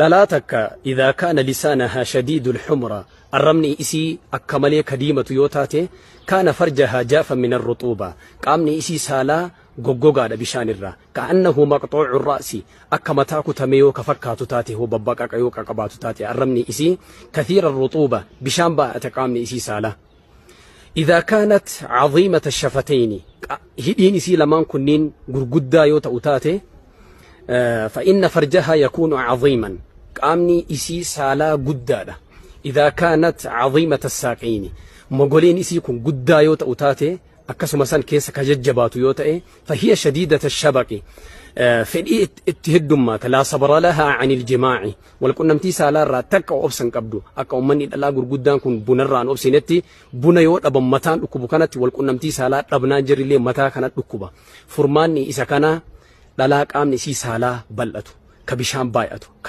Dhalaa takka idhaa kaana lisaanahaa shadiidul humra arrabni isii akka malee ka diimatu yoo taate kaana farjahaa jaafan min arruxuuba qaamni isii saalaa goggogaadha bishaan irraa ka'annahu maqxuucu ra'si akka mataa kutamee yoo ka fakkaatu taate hoo babbaqaqa yoo ka qabaatu taate arrabni isii kathiira ruxuuba bishaan baay'ata qaamni isii saalaa. Idhaa kaanat caziimata shafatayni hidhiin isii lamaan kunniin gurguddaa yoo ta'u taate فإن فرجها يكون عظيما qaamni isii saalaa guddaadha. إذا كانت عظيمة الساقين mogoleen isii kun guddaa yoo ta'u taate akkasuma san keessa ka jajjabaatu yoo ta'e فهي شديدة الشبق fedhii itti heddummaata لا صبر لها عن الجماع walqunnamtii saalaa irraa takka obsan qabdu akka ummanni dhalaa gurguddaan kun bunarraan obsinetti buna yoo dhaban mataan dhukkubu kanatti walqunnamtii saalaa dhabnaan jirrillee mataa kana dhukkuba. Furmaanni isa kana dhalaa qaamni isii saalaa bal'atu ka bishaan baay'atu ka